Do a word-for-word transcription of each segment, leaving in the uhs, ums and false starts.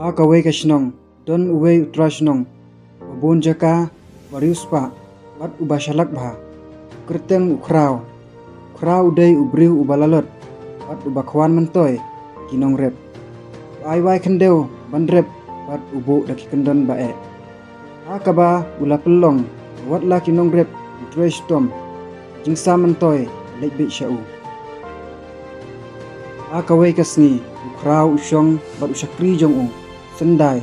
Ha kawei ka shnong, don uwei u trai shnong, uba bun jaka, uba riewspah, bad uba shalak bha. U kyrteng u Khraw. U Khraw u dei u briew uba lalot, bad uba khwan myntoi, ki nongrep. U ai wai khyndew, ban rep, bad u buh da ki kyndon ba eh. Ha kaba u la pynlong, wat la ki nongrep, u trei shitom, jingsam myntoi, leit beit sha u. Ha kawei ka sngi, u Khraw u shong, bad u shakri jong u, Syndai.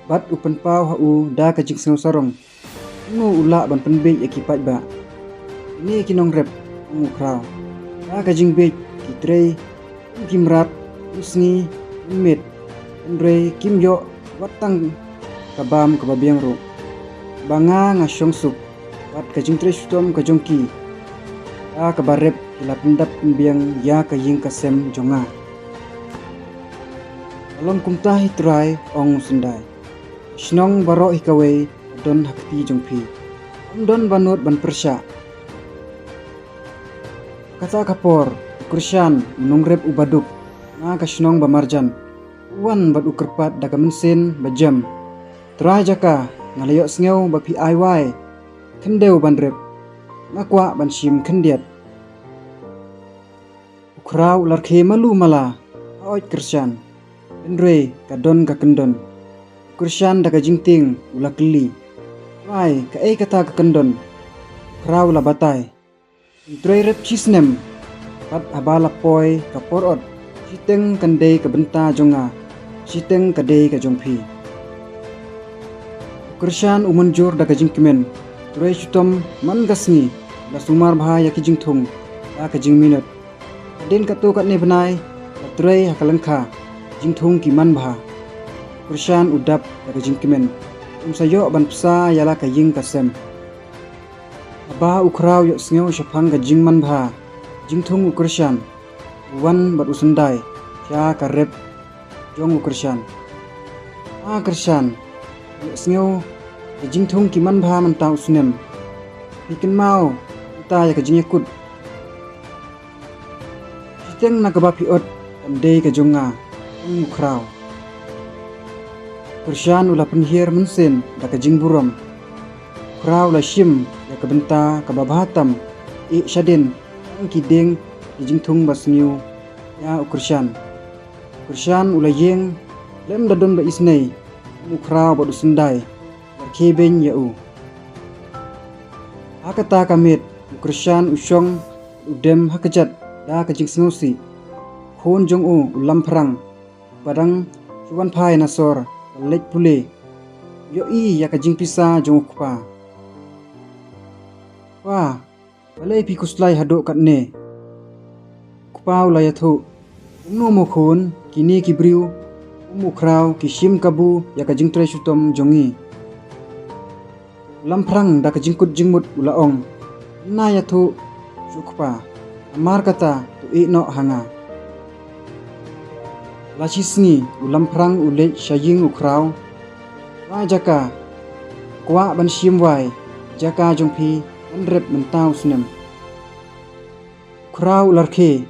Bad u pynpaw ha u da ka jingsngew sarong. Kumno u lah ban pynbeit ïa ki paidbah. Kine ki nongrep, ong u Khraw. Da ka jingbeit, ki trei, kum ki mrad, kum sngi, kum miet. Hynrei kim ïoh, wat tang ka bam kaba biang ruh. Ba nga nga shong suk, bad ka jingtrei shitom ka jong ki. Da kaba rep ki la pyndap pynbiang ïa ka ïing ka sem jong nga. Ka long kumta hi trai, ong u Syndai. Shnong baroh hi kawei, don ha kti jong phi. Ym don ba nud ban pyrshah. Kata ka por, u Kyrshan, u nongrep uba duk, na ka shnong ba marjan. U wan bad u kyrpad da ka mynsiem ba jem. Trai jaka, nga la ïohsngew ba phi ai wai khyndew ban rep. Nga kwah ban shim khyndiat. U Khraw u la rkhie malu mala, haoid Kyrshan. Hynrei ka don ka kyndon. U Kyrshan da ka jingtieng u la kylli. Wai, kaei kata ka kyndon? U Khraw u la batai. Trei rep shi snem. Bad haba la poi ka por ot, shiteng kan dei ka bynta jong nga, shiteng ka dei ka jong phi. U Kyrshan u mynjur da ka jingkmen. Trei shitom man ka sngi, la sumar bha ïa ki jingthung da ka jingminot. Hadien katto katne bnai, la trei ha ka lyngkha, jingthung ki man bha. U Kyrshan u dap da ka jingkmen. Um sa ïoh ban pynsa ïa la ka ïing ka sem. Haba u Khraw ïohsngew shaphang ka jingman bha jingthung u Kyrshan, u wan bad u Syndai sha ka rep jong u Kyrshan. A Kyrshan, ïohsngew ka jingthung ki man bha mynta u snem. Phi kynmaw mynta ïa ka jingïakut. Shiteng na kaba phi ot kan dei ka jong nga, ong u Khraw. Kyrshan u la pynhiar mynsiem da ka jingburom. U Khraw u la shim ïa ka bynta kaba bha tam, ïeh shadien tang ki dieng ki jingthung ba sniew ïa u Kyrshan. U Kyrshan u la ïeng, lem da don ba isynei, kum u Khraw bad u Syndai, la rkhie beiñ ïa u. Ha kata ka miet, u Kyrshan u shong, u dem ha kjat da ka jingsngewsih. Khun jong u, u Lamphrang, ba dang shu wan phai na sor, ka leit pule. Ïohi ïa ka jingpisa jong u kpa. Pa, balei phi khuslai haduh katne? U kpa u la ïathuh. Kumno mo khun, kine ki briew, kum u Khraw ki shim kabu ïa ka jingtrei shitom jong ngi. U Lamphrang da ka jingkut jingmut u la ong. Ym ïathuh shuh kpa. Namar kata to ïeh noh ha nga. La shi sngi u Lamphrang u leit sha ïing u Khraw. Trai jaka, kwah ban shim wai jaka jong phi ban rep mynta u snem. U Khraw u la rkhie,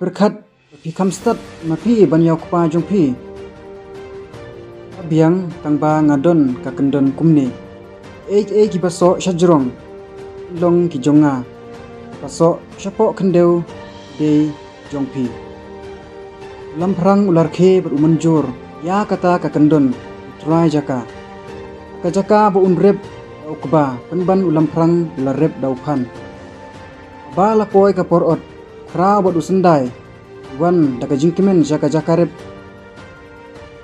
pyrkhat ba phi kham stad ma phi ban ïa u kpa jong phi. Ka biang tang ba nga don ka kyndon kumne. Ei ei kiba soh sha jrong long ki jong nga. Ba soh shapoh khyndew dei jong phi. U Lamphrang u la rkhie bad u mynjur ïa kata ka kyndon u trai jaka. Ka jaka ba un rep da u kba pynban u Lamphrang u la rep da u phan. Ba la poi ka por ot, Khraw bad u Syndai wan da ka jingkmen sha ka jaka rep.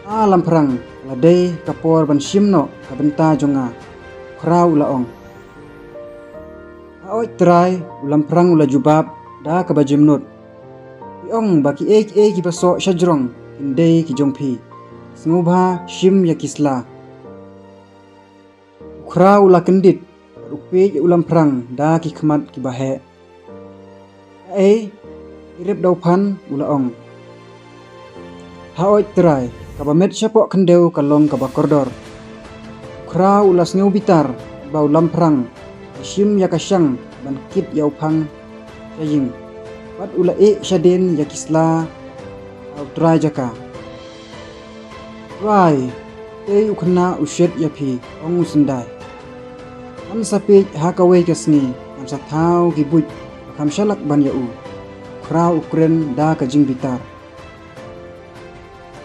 A Lamphrang, la dei ka por ban shim noh ka bynta jong nga, u Khraw u la ong. Haoid trai, u Lamphrang u la jubab da kaba jemnud. Phi ong ba kiei kiei kiba soh sha jrong kin dei ki jong phi. Sngewbha shim ïa ki sla. U Khraw u la kyndit bad u peit ïa u Lamphrang da ki khmat kiba heh. Kaei? Phi rep da u phan? U la ong. Haoid trai, kaba met shapoh khyndew ka long kaba kordor. U Khraw u la sngew bitar ba u Lamphrang u la shim ïa ka shang ban kit ïa u phang sha ïing. Bad u la ïeh shadien ïa ki sla ha u trai jaka. Trai, tei u khynnah u shet ïa phi, ong u syndai. Ngan sa peit ha kawei ka sngi, ngan sa thaw ki buit ba kham shalak ban ïa u. U Khraw u kren da ka jingbitar.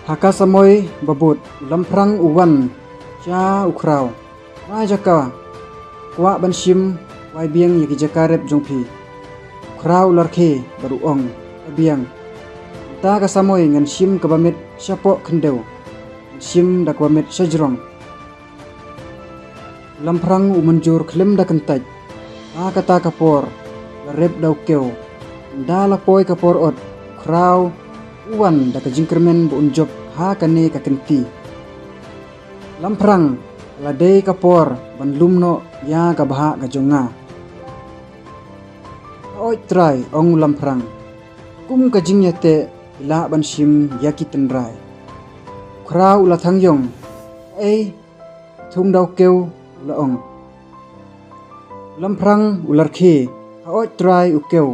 Ha ka samoi babud, u Lamphrang u wan sha u Khraw. Trai jaka, kwah ban shim wai biang ïa ki jaka rep jong phi. U Khraw u la rkhie bad u ong, ka biang. Mynta ka samoi ngan shim kaba miet shapoh khyndew. Ngan shim da kaba miet shajrong. U Lamphrang u mynjur khlem da kyntait. Ha kata ka por, la rep da u kew. Ynda la poi ka por ot, u Khraw u wan da ka jingkyrmen ba un jop ha kane ka kynti. Lamphrang, la dei ka por ban lum noh ïa ka bhah ka jong nga. Hooid Trai, ong u Lamphrang. Kum ka jingïateh, phi lah ban shim ïa ki tynrai. U Khraw u la thang ïong. Ei, thung da u kew, u la ong. U Lamphrang u la rkhie, hooid Trai u kew.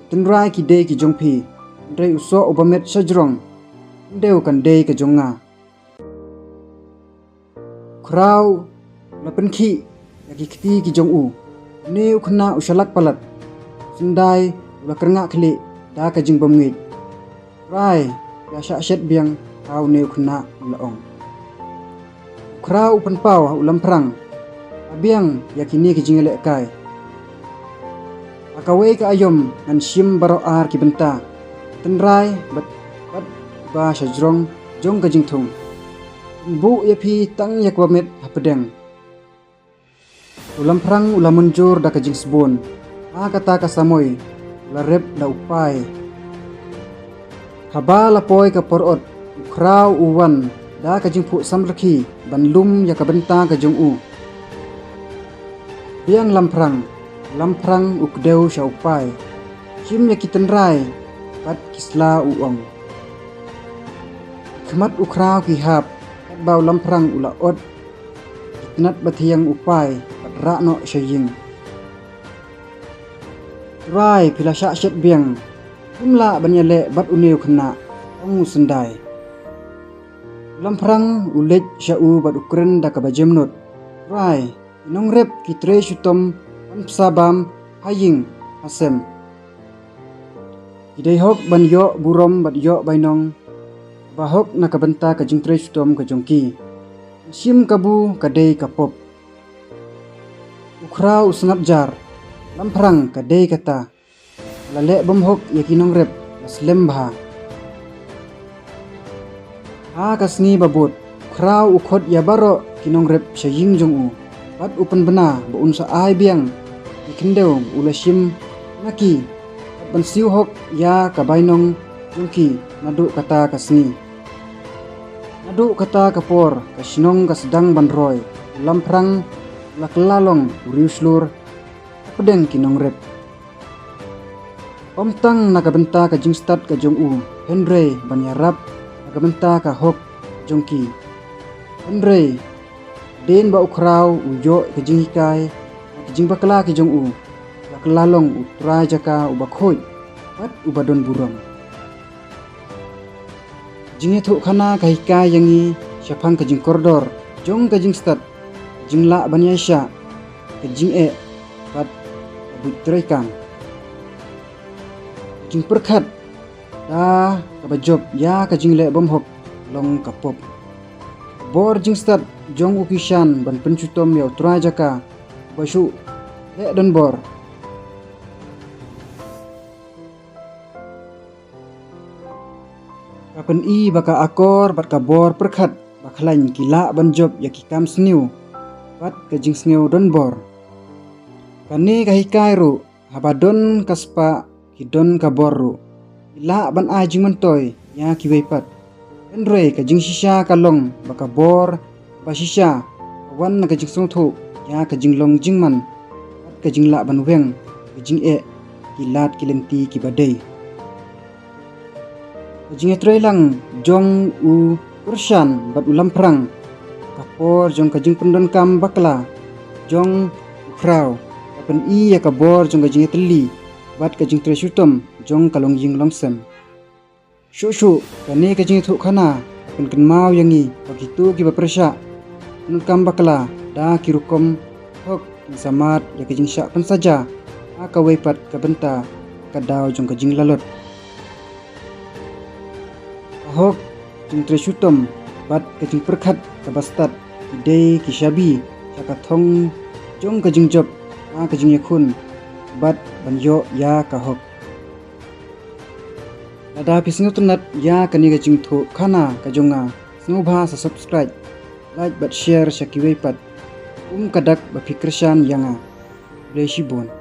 Tynrai ki dei ki jong phi, hynrei u soh uba miet shajrong, khyndew kan dei ka jong nga. U Khraw u la pynkhih ïa ki kti ki jong u. Une u khynnah u shalak palat. Syndai u la kyrngah khlieh da ka jingbymngeit. Trai, ïa shah shet biang ha une u khynnah, u la ong. U Khraw u pynpaw ha u Lamphrang. Ai biang ïa kine ki jingïalehkai. Ha kawei ka aïom ngan shim baroh ar ki bynta. Tynrai bad, bad ba shajrong jong ka jingthung. Ngan buh ïa phi tang ïa kaba miet hapdeng. U Lamphrang u la mynjur da ka jingsbun. Ha kata ka samoi, u la rep da u Pai. Haba la poi ka por ot, u Khraw u wan da ka jingphuh samrkhie ban lum ïa ka bynta ka jong u. Biang Lamphrang, Lamphrang u kdew sha u Pai. Shim ïa ki tynrai bad ki sla, u ong. Ki khmat u Khraw ki hap, katba u Lamphrang u la ot ki tnat bathiang u Pai bad rah noh sha ïing. Trai, phi la shah shet biang. Phim lah ban ïaleh bad une u khynnah, ong u syndai. U Lamphrang u leit sha u bad u kren da kaba jemnud. Trai, ki nongrep ki trei shitom ban pynsa bam ha ïing ha sem. Ki dei hok ban ïoh burom bad ïoh bainong ba hok na ka bynta ka jingtrei shitom ka jong ki. Shim kabu ka dei ka pop. U Khraw u sngap jar. Lamphrang, ka dei kata. La leh bymhok ïa ki nongrep, la slem bha. Ha ka sngi babud, u Khraw u khot ïa baroh ki nongrep sha ïing jong u bad u pynbna ba un sa ai biang ki khyndew ba u la shim na ki bad ban siew hok ïa ka bainong jong ki naduh kata ka sngi. Naduh kata ka por ka shnong ka sdang ban roi, u Lamphrang u la kylla long u riewshlur hapdeng ki nongrep. Ym tang na ka bynta ka jingstad ka jong u, hynrei ban ïarap na ka bynta ka hok jong ki. Hynrei hadien ba u Khraw u ïoh ka jinghikai na ki jingbakla ki jong u, u la kylla long u trai jaka uba khuid bad uba don burom. Jingïathuhkhana ka hikai ïa ngi shaphang ka jingkordor jong ka jingstad, ka jinglah ban ïaishah, ka jingeh bad ka buit treikam. Jingpyrkhat da kaba jop ïa ka jingleh bymhok long ka pop. Bor jingstad jong u Kishan ban pynshitom ïa u trai jaka ba shu leh donbor. Ka pyni ba ka akor bad ka bor pyrkhat ba khlaiñ ki lah ban jop ïa ki kam sniew bad ka jingsngew donbor. Kane ka hikai ruh, haba don ka spah ki don ka bor ruh, ki lah ban ai jingmyntoi ïa kiwei pat. Hynrei ka jingshisha ka long ba ka bor ba shisha ka wan na ka jingsngewthuh ïa ka jinglong jingman bad ka jinglah ban weng ka jingeh ki lad ki lynti kiba dei. Ka jingïatreilang jong u Kyrshan bad u Lamphrang, ka por jong ka jingpyndonkam bakla jong u Khraw, ka pyni ïa ka bor jong ka jingïatylli bad ka jingtrei shitom jong ka longïing longsem. Shuh shuh kane ka jingïathuhkhana pynkynmaw ïa ngi ba kito kiba pyrshah, pyndonkam bakla da ki rukom hok, kin sa mad ïa ka jingshah pynsaja ha kawei pat ka bynta ka daw jong ka jinglalot. Ka hok, jingtrei shitom bad ka jingpyrkhat kaba stad ki dei ki shabi sha ka thong jong ka jingjop ha ka jingïakhun bad ban ïoh ïa ka hok. Lada phi sngewtynnat ïa kane ka jingthoh khana ka jong nga, sngewbha sa subscribe, like bad share sha kiwei pat. Ym ka dak ba phi kyrshan ïa nga. Khublei shibun.